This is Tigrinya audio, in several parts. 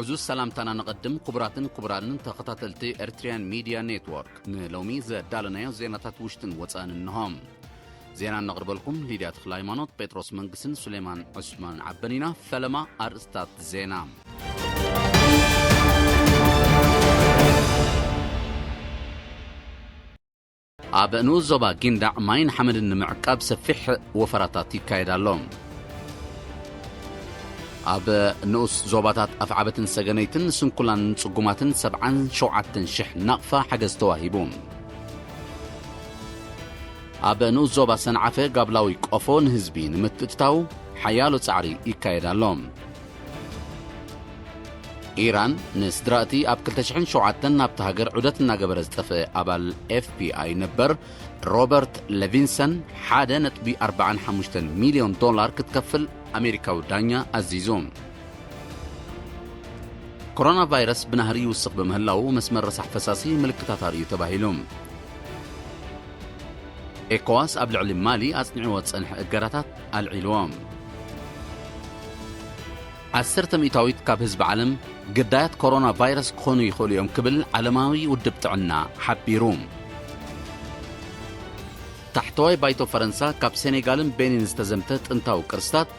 ዕዙዝ ሰላምታና ነቐድም። ክቡራትን ክቡራንን ተኸታተልቲ ኤርትሪያን ሚድያ ኔትወርክ፣ ንሎሚ ዘዳለናዮ ዜናታት ውሽጥን ወጻእን እንሆ። ዜና እነቕርበልኩም ሊድያ ተኽለ ሃይማኖት፣ ጴጥሮስ መንግስን ሱሌማን ዑስማን ዓበን ኢና። ፈለማ ኣርእስታት ዜና። ኣብ ንኡስ ዞባ ጊንዳዕ ማይን ሓመድን ንምዕቃብ ሰፊሕ ወፈራታት ይካየድ ኣሎ። ኣብ ንኡስ ዞባታት ኣፍዓበትን ሰገነይትን ስንኩላንን ጽጉማትን ሰብዓን ሸውዓተን ሽሕ ናቕፋ ሓገዝ ተዋሂቡ። ኣብ ንኡስ ዞባ ሰንዓፈ ጋብላዊ ቆፎ ንህዝቢ ንምትእትታው ሓያሎ ጻዕሪ ይካየድ ኣሎ። ኢራን ንስድራ እቲ ኣብ ክልተ ሽሕን ሸውዓተን ናብታ ሃገር ዑደት እናገበረ ዝጠፍአ ኣባል ኤፍ ቢ ኣይ ነበር ሮበርት ሌቪንሰን ሓደ ነጥቢ ኣርባዓን ሓሙሽተን ሚልዮን ዶላር ክትከፍል ኣሜሪካዊ ዳኛ ኣዚዙ። ኮሮና ቫይረስ ብናህሪ ይውስኽ ብምህላዉ መስመር ረሳሕ ፈሳሲ ምልክታት ኣርእዩ ተባሂሉ። ኤኮዋስ ኣብ ልዕሊ ማሊ ኣጽኒዕዎ ዝጸንሐ እገዳታት ኣልዒልዎ። ዓሰርተ ሚእታዊት ካብ ህዝቢ ዓለም ግዳያት ኮሮና ቫይረስ ክኾኑ ይኽእሉ እዮም ክብል ዓለማዊ ውድብ ጥዕና ሓቢሩ። ታሕተዋይ ባይቶ ፈረንሳ ካብ ሴኔጋልን ቤኒን ዝተዘምተ ጥንታዊ ቅርስታት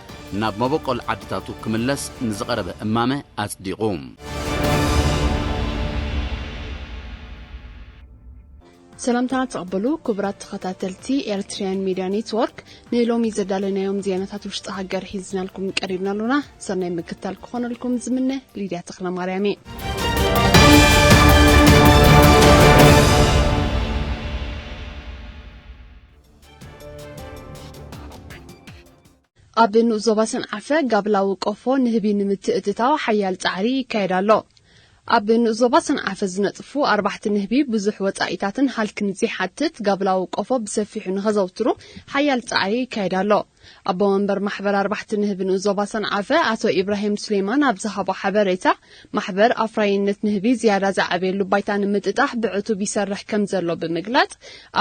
ናብ መበቆል ዓድታቱ ክምለስ ንዝቐረበ እማመ ኣጽዲቑ። ሰላምታና ተቐበሉ ክቡራት ተኸታተልቲ ኤርትሪያን ሚድያ ኔትወርክ። ንሎሚ ዘዳለናዮም ዜናታት ውሽጢ ሃገር ሒዝናልኩም ቀሪብና ኣሉና። ሰናይ ምክታል ክኾነልኩም ዝምነ ሊድያ ተኽለ ማርያም እየ። ኣብ ንኡስ ዞባ ሰንዓፈ ጋብላዊ ቆፎ ንህቢ ንምትእትታው ሓያል ጻዕሪ ይካየድ ኣሎ። ኣብ ንኡስ ዞባ ሰንዓፈ ዝነጥፉ ኣርባሕቲ ንህቢ ብዙሕ ወጻኢታትን ሃልክን ዘይሓትት ጋብላዊ ቆፎ ብሰፊሑ ንኸዘውትሩ ሓያል ጻዕሪ ይካየድ ኣሎ። ኣቦ መንበር ማሕበር ኣርባሕቲ ንህቢ ንኡስ ዞባ ሰንዓፈ ኣቶ ኢብራሂም ሱሌማን ኣብ ዝሃቦ ሓበሬታ፣ ማሕበር ኣፍራይነት ንህቢ ዝያዳ ዝዓበየሉ ባይታ ንምጥጣሕ ብዕቱብ ይሰርሕ ከም ዘሎ ብምግላጽ፣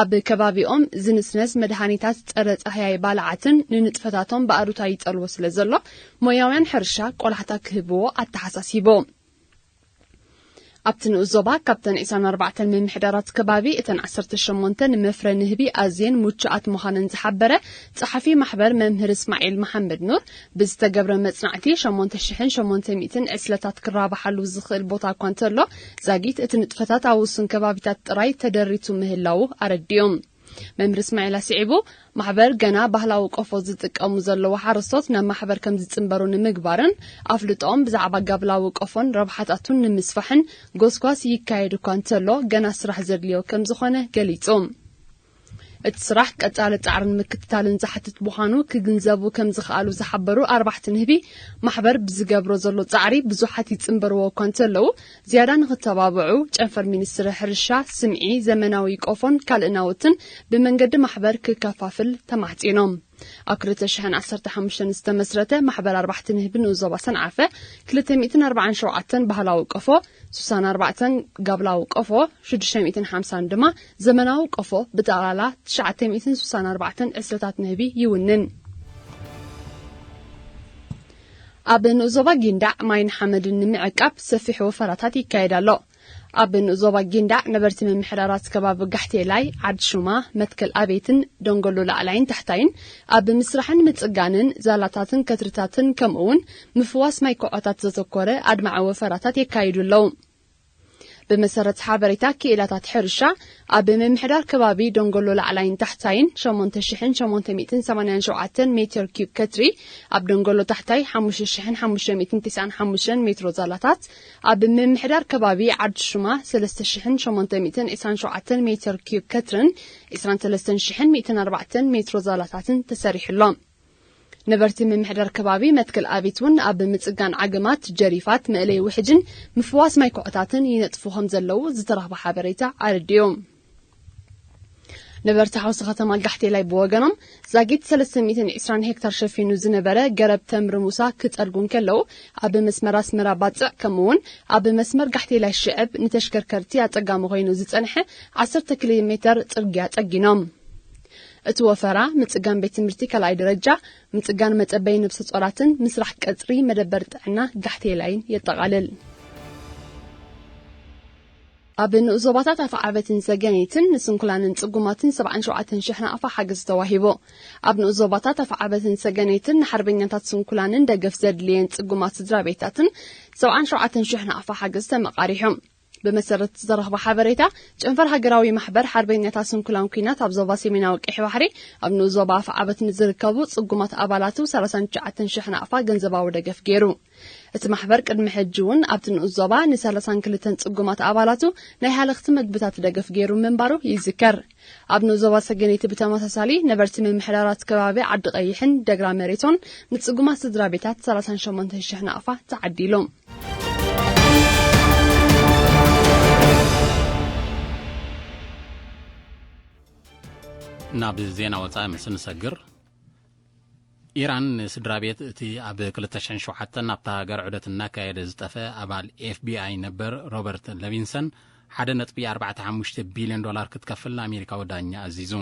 ኣብ ከባቢኦም ዝንስነስ መድሃኒታት ጸረ ጻህያይ ባልዓትን ንንጥፈታቶም ብኣሉታ ይጸልዎ ስለ ዘሎ፣ ሞያውያን ሕርሻ ቆላሕታ ክህብዎ ኣተሓሳሲቡ። ኣብቲ ንኡስ ዞባ ካብተን ዕስራን ኣርባዕተን ምምሕዳራት ከባቢ እተን ዓሰርተ ሸሞንተ ንመፍረ ንህቢ ኣዝየን ምቹኣት ምዃነን ዝሓበረ ጸሓፊ ማሕበር መምህር እስማዒል መሓመድ ኑር፣ ብዝተገብረ መጽናዕቲ ሸሞንተ ሽሕን ሸሞንተ ሚእትን ዕስለታት ክራባሓሉ ዝኽእል ቦታ እኳ እንተሎ፣ ዛጊት እቲ ንጥፈታት ኣብ ውሱን ከባቢታት ጥራይ ተደሪቱ ምህላዉ ኣረዲኦም። መምህር እስማዒል ኣስዒቡ፣ ማሕበር ገና ባህላዊ ቆፎ ዝጥቀሙ ዘለዉ ሓረስቶት ናብ ማሕበር ከም ዝጽንበሩ ንምግባርን ኣፍልጦኦም ብዛዕባ ጋብላዊ ቆፎን ረብሓታቱን ንምስፋሕን ጎስጓስ ይካየድ እኳ እንተሎ፣ ገና ስራሕ ዘድልዮ ከም ዝኾነ ገሊጹ። እቲ ስራሕ ቀጻሊ ጻዕርን ምክትታልን ዝሓትት ምዃኑ ክግንዘቡ ከም ዝኸኣሉ ዝሓበሩ ኣርባሕቲ ንህቢ፣ ማሕበር ብዝገብሮ ዘሎ ጻዕሪ ብዙሓት ይጽንበርዎ እኳ እንተለዉ፣ ዝያዳ ንክተባብዑ ጨንፈር ሚኒስትሪ ሕርሻ፣ ስምዒ፣ ዘመናዊ ቆፎን ካልእ ናውትን ብመንገዲ ማሕበር ክከፋፍል ተማሕጺኖም። ኣብ ክልተ ሽሕን ዓሰርተ ሓሙሽተን ዝተመስረተ ማሕበር ኣርባሕቲ ንህቢ ንኡስ ዞባ ሰንዓፈ ክልተ ሚእትን ኣርባዓን ሸውዓተን ባህላዊ ቆፎ፣ ስሳን ኣርባዕተን ጋብላዊ ቆፎ፣ ሽዱሽተ ሚእትን ሓምሳን ድማ ዘመናዊ ቆፎ፣ ብጠቕላላ ትሽዓተ ሚእትን ስሳን ኣርባዕተን ዕስለታት ንህቢ ይውንን። ኣብ ንኡስ ዞባ ጊንዳዕ ማይን ሓመድን ንምዕቃብ ሰፊሕ ወፈራታት ይካየድ ኣሎ። ኣብ ንኡስ ዞባ ጊንዳዕ ነበርቲ ምምሕዳራት ከባቢ ጋሕቴላይ፣ ዓዲ ሹማ፣ መትከል ኣቤትን ደንጎሎ ላዕላይን ታሕታይን ኣብ ምስራሕን ምጽጋንን ዛላታትን ከትርታትን ከምኡውን ምፍዋስ ማይ ኮዖታት ዘተኮረ ኣድማዒ ወፈራታት የካይዱ ኣለዉ። ብመሰረት ሓበሬታ ክኢላታት ሕርሻ፣ ኣብ ምምሕዳር ከባቢ ደንጎሎ ላዕላይን ታሕታይን ሸሞንተ ሽሕን ሸሞንተ ሚእትን ሰማንያን ሸውዓተን ሜትር ኪዩብ ከትሪ፣ ኣብ ደንጎሎ ታሕታይ ሓሙሽተ ሽሕን ሓሙሽተ ሚእትን ተስዓን ሓሙሽተን ሜትሮ ዛላታት፣ ኣብ ምምሕዳር ከባቢ ዓዲ ሹማ ሰለስተ ሽሕን ሸሞንተ ሚእትን ዕስራን ሸውዓተን ሜትር ኪዩብ ከትርን ዕስራን ሰለስተን ሽሕን ሚእትን ኣርባዕተን ሜትሮ ዛላታትን ተሰሪሑ ኣሎ። ነበርቲ ምምሕዳር ከባቢ መትከል ኣቤት እውን ኣብ ምጽጋን ዓገማት፣ ጀሪፋት፣ መእለይ ውሕጅን ምፍዋስ ማይ ኮዕታትን ይነጥፉ ከም ዘለዉ ዝተረኽበ ሓበሬታ ኣረዲኡ። ነበርቲ ሓውሲ ከተማ ጋሕቴላይ ብወገኖም፣ ዛጊት ሰለስተ ሚእትን ዕስራን ሄክታር ሸፊኑ ዝነበረ ገረብ ተምሪ ሙሳ ክጸርጉ እንከለዉ፣ ኣብ መስመር ኣስመራ ባጽዕ፣ ከምኡውን ኣብ መስመር ጋሕቴላይ ሽዕብ ንተሽከርከርቲ ኣጸጋሚ ኮይኑ ዝጸንሐ ዓሰርተ ኪሎ ሜተር ጽርግያ ጸጊኖም። እቲ ወፈራ ምጽጋን ቤት ትምህርቲ ካልኣይ ደረጃ፣ ምጽጋን መጸበይ ነብሰ ጾራትን ምስራሕ ቀጽሪ መደበር ጥዕና ጋሕቴላይን የጠቓልል። ኣብ ንኡስ ዞባታት ኣፍዓበትን ሰገነይትን ንስንኩላንን ጽጉማትን ሰብዓን ሸውዓተን ሽሕ ናቕፋ ሓገዝ ተዋሂቡ። ኣብ ንኡስ ዞባታት ኣፍዓበትን ሰገነይትን ንሓርበኛታት ስንኩላንን ደገፍ ዘድልየን ጽጉማት ስድራ ቤታትን ሰብዓን ሸውዓተን ሽሕ ናቕፋ ሓገዝ ተመቓሪሑ። ብመሰረት ዝተረኽበ ሓበሬታ፣ ጨንፈር ሃገራዊ ማሕበር ሓርበኛታት ስንኩላን ኲናት ኣብ ዞባ ሰሜናዊ ቀይሕ ባሕሪ ኣብ ንኡስ ዞባ ኣፍዓበት ንዝርከቡ ጽጉማት ኣባላቱ ሰላሳን ትሽዓተን ሽሕ ናቕፋ ገንዘባዊ ደገፍ ገይሩ። እቲ ማሕበር ቅድሚ ሕጂ እውን ኣብቲ ንኡስ ዞባ ንሰላሳን ክልተን ጽጉማት ኣባላቱ ናይ ሃለኽቲ መግብታት ደገፍ ገይሩ ምንባሩ ይዝከር። ኣብ ንኡስ ዞባ ሰገነይቲ ብተመሳሳሊ ነበርቲ ምምሕዳራት ከባቢ ዓዲ ቀይሕን ደግራ መሬቶን ንጽጉማት ስድራ ቤታት ሰላሳን ሸሞንተን ሽሕ ናቕፋ ተዓዲሎም። ናብ ዜና ወጻኢ ምስ ንሰግር፣ ኢራን ንስድራ ቤት እቲ ኣብ ክልተ ሽሕን ሸውዓተን ኣብታ ሃገር ዑደት እናካየደ ዝጠፈ ኣባል ኤፍቢኣይ ነበር ሮበርት ለቪንሰን ሓደ ነጥቢ ኣርባዕተ ሓሙሽተ ቢልዮን ዶላር ክትከፍል ንኣሜሪካዊ ዳኛ ኣዚዙ።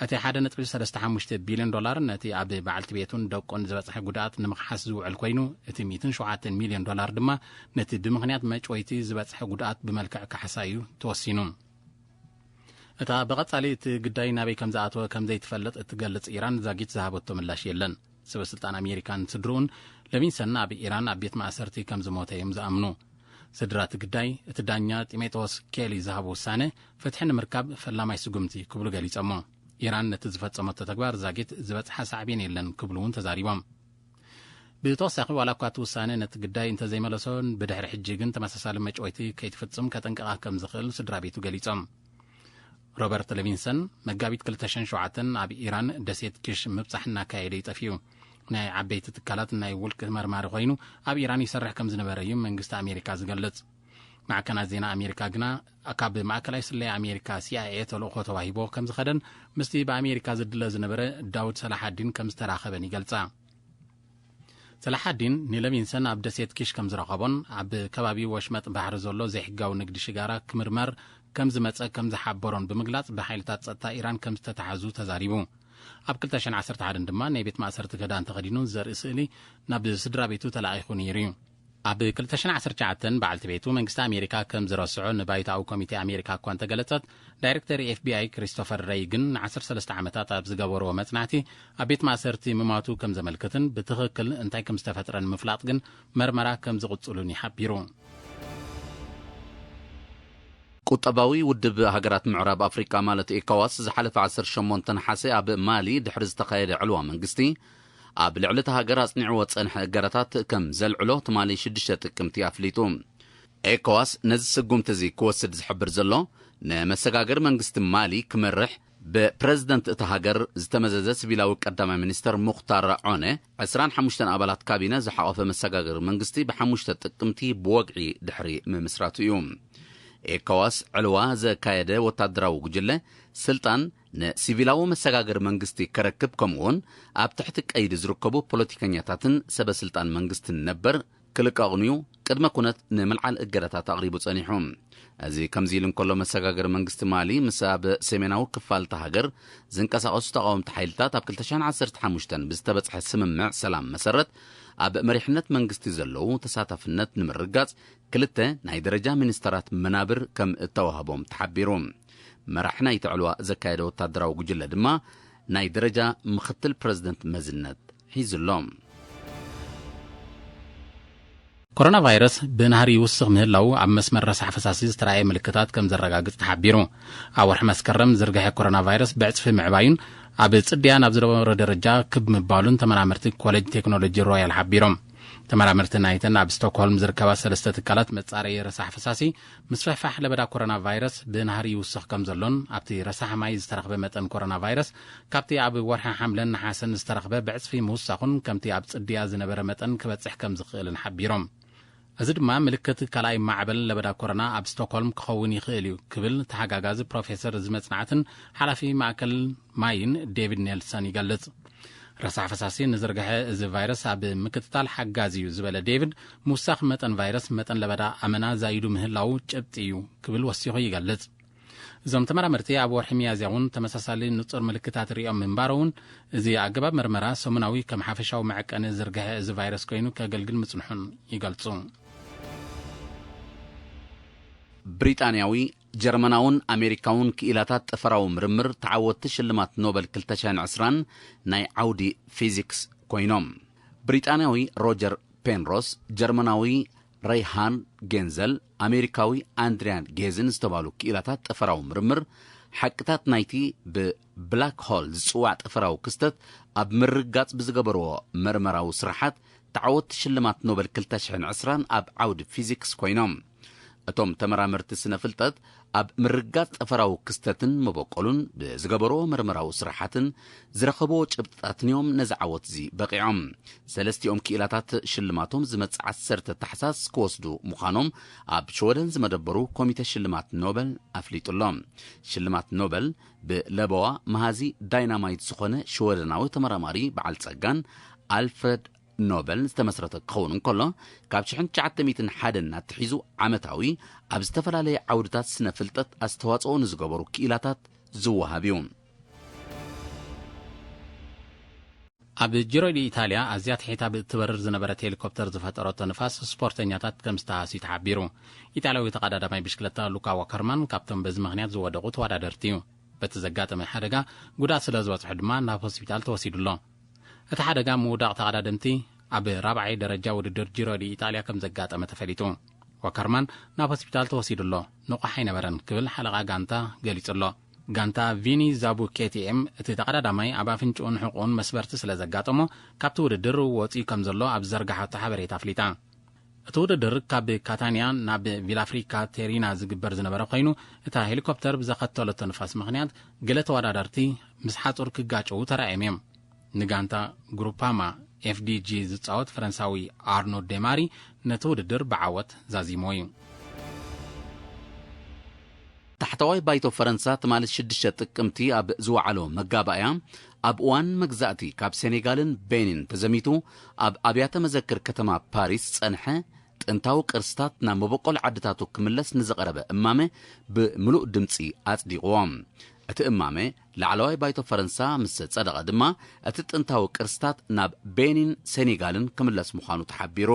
እቲ ሓደ ነጥቢ ሰለስተ ሓሙሽተ ቢልዮን ዶላር ነቲ ኣብ በዓልቲ ቤቱን ደቁን ዝበጽሐ ጉድኣት ንምኽሓስ ዝውዕል ኮይኑ፣ እቲ ሚእትን ሸውዓተን ሚልዮን ዶላር ድማ ነቲ ብምኽንያት መጭወይቲ ዝበጽሐ ጉድኣት ብመልክዕ ካሕሳ እዩ ተወሲኑ። እታ ብቐጻሊ እቲ ግዳይ ናበይ ከም ዝኣተወ ከም ዘይትፈልጥ እትገልጽ ኢራን ዛጊት ዝሃበቶ ምላሽ የለን። ሰበ ስልጣን ኣሜሪካን ስድርኡን ለቪንሰን ኣብ ኢራን ኣብ ቤት ማእሰርቲ ከም ዝሞተ እዮም ዝኣምኑ። ስድራ እቲ ግዳይ፣ እቲ ዳኛ ጢሞቴዎስ ኬሊ ዝሃቦ ውሳነ፣ ፍትሒ ንምርካብ ፈላማይ ስጉምቲ ክብሉ ገሊጾሞ። ኢራን ነቲ ዝፈጸመቶ ተግባር ዛጊት ዝበጽሓ ሳዕቤን የለን ክብሉ እውን ተዛሪቦም። ብተወሳኺ፣ ዋላ እኳ እቲ ውሳነ ነቲ ግዳይ እንተዘይመለሶን፣ ብድሕሪ ሕጂ ግን ተመሳሳሊ መጭወይቲ ከይትፍጽም ከጠንቅቓ ከም ዝኽእል ስድራ ቤቱ ገሊጾም። ሮበርት ሌቪንሰን መጋቢት ክልተ ሽሕን ሸውዓተን ኣብ ኢራን ደሴት ኪሽ ምብጻሕ እናካየደ እዩ ጠፊኡ። ናይ ዓበይቲ ትካላት ናይ ውልቂ መርማሪ ኮይኑ ኣብ ኢራን ይሰርሕ ከም ዝነበረ እዩ መንግስቲ ኣሜሪካ ዝገልጽ። ማዕከናት ዜና ኣሜሪካ ግና ካብ ማእከላይ ስለያ ኣሜሪካ ሲኣይኤ ተልእኾ ተዋሂቦ ከም ዝኸደን ምስቲ ብኣሜሪካ ዝድለ ዝነበረ ዳውድ ሰላሓዲን ከም ዝተራኸበን ይገልጻ። ሰላሓዲን ንለቪንሰን ኣብ ደሴት ኪሽ ከም ዝረኸቦን ኣብ ከባቢ ወሽመጥ ባሕሪ ዘሎ ዘይሕጋዊ ንግዲ ሽጋራ ክምርመር ከም ዝመጸ ከም ዝሓበሮን ብምግላጽ ብሓይልታት ጸጥታ ኢራን ከም ዝተታሕዙ ተዛሪቡ። ኣብ ክልተ ሽሕን ዓሰርተ ሓደን ድማ ናይ ቤት ማእሰርቲ ክዳን ተኸዲኑ ዘርኢ ስእሊ ናብ ስድራ ቤቱ ተላኢኹ ነይሩ እዩ። ኣብ ክልተ ሽሕን ዓሰርተ ትሽዓተን በዓልቲ ቤቱ መንግስቲ ኣሜሪካ ከም ዝረስዖ ንባይታዊ ኮሚቴ ኣሜሪካ እኳ እንተገለጸት፣ ዳይሬክተር ኤፍቢኣይ ክሪስቶፈር ረይ ግን ንዓሰርተ ሰለስተ ዓመታት ኣብ ዝገበርዎ መጽናዕቲ ኣብ ቤት ማእሰርቲ ምማቱ ከም ዘመልክትን ብትኽክል እንታይ ከም ዝተፈጥረን ምፍላጥ ግን መርመራ ከም ዝቕጽሉን ይሓቢሩ። ቁጠባዊ ውድብ ሃገራት ምዕራብ ኣፍሪቃ ማለት ኤኮዋስ ዝሓለፈ ዓሰርተ ሸሞንተ ነሓሰ ኣብ ማሊ ድሕሪ ዝተኻየደ ዕልዋ መንግስቲ ኣብ ልዕሊ እታ ሃገር ኣጽኒዕዎ ዝጸንሐ እገዳታት ከም ዘልዕሎ ትማሊ ሽዱሽተ ጥቅምቲ ኣፍሊጡ። ኤኮዋስ ነዚ ስጉምቲ እዚ ክወስድ ዝሕብር ዘሎ ንመሰጋገሪ መንግስቲ ማሊ ክመርሕ ብፕረዚደንት እታ ሃገር ዝተመዘዘ ሲቪላዊ ቀዳማይ ሚኒስተር ሙኽታር ዖነ ዕስራን ሓሙሽተን ኣባላት ካቢነ ዝሓቖፈ መሰጋገሪ መንግስቲ ብሓሙሽተ ጥቅምቲ ብወግዒ ድሕሪ ምምስራቱ እዩ። ኤኮዋስ ዕልዋ ዘካየደ ወታደራዊ ጉጅለ ስልጣን ንሲቪላዊ መሰጋገሪ መንግስቲ ከረክብ ከምኡውን ኣብ ትሕቲ ቀይዲ ዝርከቡ ፖለቲከኛታትን ሰበ ስልጣን መንግስትን ነበር ክልቀቑን እዩ ቅድመ ኩነት ንምልዓል እገዳታት ኣቕሪቡ ጸኒሑ። እዚ ከምዚ ኢሉ እንከሎ መሰጋገሪ መንግስቲ ማሊ ምስ ኣብ ሰሜናዊ ክፋል እታ ሃገር ዝንቀሳቐሱ ተቓወምቲ ሓይልታት ኣብ ክልተ ሽሕን ዓሰርተ ሓሙሽተን ብዝተበጽሐ ስምምዕ ሰላም መሰረት ኣብ መሪሕነት መንግስቲ ዘለዉ ተሳታፍነት ንምርጋጽ ክልተ ናይ ደረጃ ሚኒስተራት መናብር ከም እተዋህቦም ተሓቢሩ። መራሕ ናይቲ ዕልዋ ዘካየደ ወታደራዊ ጉጅለ ድማ ናይ ደረጃ ምኽትል ፕረዚደንት መዝነት ሒዙ ኣሎ። ኮሮና ቫይረስ ብናህሪ ይውስኽ ምህላዉ ኣብ መስመር ረሳሕ ፈሳሲ ዝተራእየ ምልክታት ከም ዘረጋግጽ ተሓቢሩ። ኣብ ወርሒ መስከረም ዝርግሐ ኮሮና ቫይረስ ብዕጽፊ ምዕባዩን ኣብ ጽድያ ናብ ዝነበሮ ደረጃ ክብ ምባሉን ተመራመርቲ ኮሌጅ ቴክኖሎጂ ሮያል ሓቢሮም። ተመራመርቲ ናይተን ኣብ ስቶክሆልም ዝርከባ ሰለስተ ትካላት መጻረዪ ረሳሕ ፈሳሲ ምስፍሕፋሕ ለበዳ ኮሮና ቫይረስ ብናህሪ ይውስኽ ከም ዘሎን ኣብቲ ረሳሕ ማይ ዝተረኽበ መጠን ኮሮና ቫይረስ ካብቲ ኣብ ወርሒ ሓምለን ነሓሰን ዝተረኽበ ብዕጽፊ ምውሳኹን ከምቲ ኣብ ጽድያ ዝነበረ መጠን ክበጽሕ ከም ዝኽእልን ሓቢሮም። እዚ ድማ ምልክት ካልኣይ ማዕበል ለበዳ ኮሮና ኣብ ስቶክሆልም ክኸውን ይኽእል እዩ ክብል ተሓጋጋዚ ፕሮፌሰር እዚ መጽናዕትን ሓላፊ ማእከል ማይን ዴቪድ ኔልሰን ይገልጽ። ረሳሕ ፈሳሲ ንዝርግሐ እዚ ቫይረስ ኣብ ምክትታል ሓጋዚ እዩ ዝበለ ዴቪድ፣ ምውሳኽ መጠን ቫይረስ መጠን ለበዳ ኣመና ዛይዱ ምህላዉ ጭብጢ እዩ ክብል ወሲኹ ይገልጽ። እዞም ተመራመርቲ ኣብ ወርሒ ሚያዝያ እውን ተመሳሳሊ ንጹር ምልክታት ርእዮም ምንባሮውን፣ እዚ ኣገባብ መርመራ ሰሙናዊ ከም ሓፈሻዊ መዐቀኒ ዝርግሐ እዚ ቫይረስ ኮይኑ ከገልግል ምጽንሑን ይገልጹ። ብሪጣንያዊ፣ ጀርመናውን ኣሜሪካውን ክኢላታት ጠፈራዊ ምርምር ተዓወትቲ ሽልማት ኖበል ክልተ ሽሕን ዕስራን ናይ ዓውዲ ፊዚክስ ኮይኖም። ብሪጣንያዊ ሮጀር ፔንሮስ፣ ጀርመናዊ ረይሃን ጌንዘል፣ ኣሜሪካዊ ኣንድሪያን ጌዝን ዝተባሉ ክኢላታት ጠፈራዊ ምርምር፣ ሓቅታት ናይቲ ብብላክ ሆል ዝጽዋዕ ጠፈራዊ ክስተት ኣብ ምርጋጽ ብዝገበርዎ መርመራዊ ስራሓት፣ ተዓወትቲ ሽልማት ኖበል ክልተ ሽሕን ዕስራን ኣብ ዓውዲ ፊዚክስ ኮይኖም። እቶም ተመራመርቲ ስነ ፍልጠት ኣብ ምርጋጽ ጠፈራዊ ክስተትን መበቆሉን ብዝገበርዎ መርመራዊ ስራሓትን ዝረኸብዎ ጭብጥታትን እዮም ነዚ ዓወት እዚ በቂዖም። ሰለስቲኦም ክኢላታት ሽልማቶም ዝመጽእ ዓሰርተ ታሕሳስ ክወስዱ ምዃኖም ኣብ ሽወደን ዝመደበሩ ኮሚተ ሽልማት ኖበል ኣፍሊጡ ኣሎ። ሽልማት ኖበል ብለበዋ መሃዚ ዳይናማይት ዝኾነ ሽወደናዊ ተመራማሪ በዓል ጸጋን ኣልፍረድ ኖበል ዝተመስረተ ክኸውን እንከሎ፣ ካብ ሽሕን ትሽዓተ ሚእትን ሓደን ኣትሒዙ ዓመታዊ ኣብ ዝተፈላለየ ዓውድታት ስነ ፍልጠት ኣስተዋጽኦ ንዝገበሩ ክኢላታት ዝወሃብ እዩ። ኣብ ጂሮ ዲ ኢታልያ ኣዝያ ትሒታ ብእትበርር ዝነበረት ሄሊኮፕተር ዝፈጠረቶ ንፋስ ስፖርተኛታት ከም ዝተሃስዩ ተሓቢሩ። ኢጣልያዊ ተቐዳዳማይ ብሽክለታ ሉካ ዋከርማን ካብቶም በዚ ምኽንያት ዝወደቑ ተወዳደርቲ እዩ። በቲ ዘጋጠመ ሓደጋ ጉድኣት ስለ ዝበጽሖ ድማ ናብ ሆስፒታል ተወሲዱ ኣሎ። እቲ ሓደጋ ምውዳቕ ተቐዳደምቲ ኣብ ራብዓይ ደረጃ ውድድር ጂሮ ዲ ኢጣልያ ከም ዘጋጠመ ተፈሊጡ። ዋከርማን ናብ ሆስፒታል ተወሲዱ ኣሎ፣ ንቑሕ ኣይነበረን ክብል ሓለቓ ጋንታ ገሊጹ ኣሎ። ጋንታ ቪኒ ዛቡ ኬቲኤም እቲ ተቐዳዳማይ ኣብ ኣፍንጭኡን ሕቑኡን መስበርቲ ስለ ዘጋጠሞ ካብቲ ውድድር ወጺኡ ከም ዘሎ ኣብ ዘርጋሓቶ ሓበሬታ ኣፍሊጣ። እቲ ውድድር ካብ ካታንያ ናብ ቪላፍሪካ ቴሪና ዝግበር ዝነበረ ኮይኑ፣ እታ ሄሊኮፕተር ብዘኸተለቶ ንፋስ ምኽንያት ገለ ተወዳደርቲ ምስ ሓጹር ክጋጨዉ ተራእዮም እዮም። ንጋንታ ግሩፓማ ኤፍዲጂ ዝጻወት ፈረንሳዊ ኣርኖ ዴማሪ ነቲ ውድድር ብዓወት ዛዚሞ እዩ። ታሕተዋይ ባይቶ ፈረንሳ ትማሊ ሽዱሽተ ጥቅምቲ ኣብ ዝወዓሎ መጋባእያ፣ ኣብ እዋን መግዛእቲ ካብ ሴኔጋልን ቤኒን ተዘሚቱ ኣብ ኣብያተ መዘክር ከተማ ፓሪስ ዝጸንሐ ጥንታዊ ቅርስታት ናብ መበቆል ዓድታቱ ክምለስ ንዝቐረበ እማመ ብምሉእ ድምጺ ኣጽዲቕዎ። እቲ እማመ ላዕለዋይ ባይቶ ፈረንሳ ምስ ጸደቐ ድማ፣ እቲ ጥንታዊ ቅርስታት ናብ ቤኒን ሴኔጋልን ክምለስ ምዃኑ ተሓቢሩ።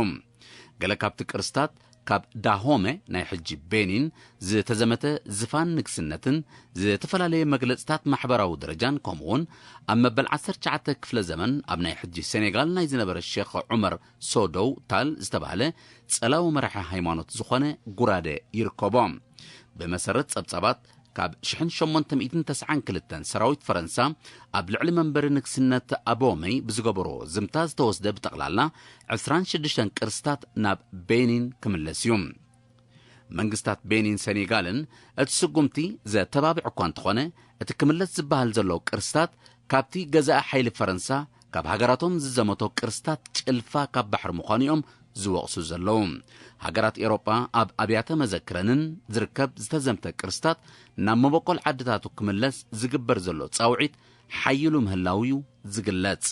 ገለ ካብቲ ቅርስታት ካብ ዳሆመ ናይ ሕጂ ቤኒን ዝተዘመተ ዝፋን ንግስነትን ዝተፈላለየ መግለጽታት ማሕበራዊ ደረጃን፣ ከምኡውን ኣብ መበል ዓሰርተ ትሽዓተ ክፍለ ዘመን ኣብ ናይ ሕጂ ሴኔጋል ናይ ዝነበረ ሼኽ ዑመር ሶዶው ታል ዝተባህለ ጸላዊ መራሒ ሃይማኖት ዝኾነ ጉራደ ይርከቦ። ብመሰረት ጸብጻባት፣ ካብ ሽሕን ሸሞንተ ሚእትን ተስዓን ክልተን ሰራዊት ፈረንሳ ኣብ ልዕሊ መንበሪ ንግስነት ኣቦመይ ብዝገበሮ ዝምታ ዝተወስደ ብጠቕላላ ዕስራን ሽዱሽተን ቅርስታት ናብ ቤኒን ክምለስ እዩ። መንግስታት ቤኒን ሴኔጋልን እቲ ስጉምቲ ዘተባብዕ እኳ እንተኾነ፣ እቲ ክምለስ ዝበሃል ዘሎ ቅርስታት ካብቲ ገዛኢ ሓይሊ ፈረንሳ ካብ ሃገራቶም ዝዘመቶ ቅርስታት ጭልፋ ካብ ባሕሪ ምዃኑ እዮም ዝወቕሱ ዘለዉ። ሃገራት ኤውሮጳ ኣብ ኣብያተ መዘክረንን ዝርከብ ዝተዘምተ ቅርስታት ናብ መበቆል ዓድታቱ ክምለስ ዝግበር ዘሎ ጻውዒት ሓይሉ ምህላው እዩ ዝግለጽ።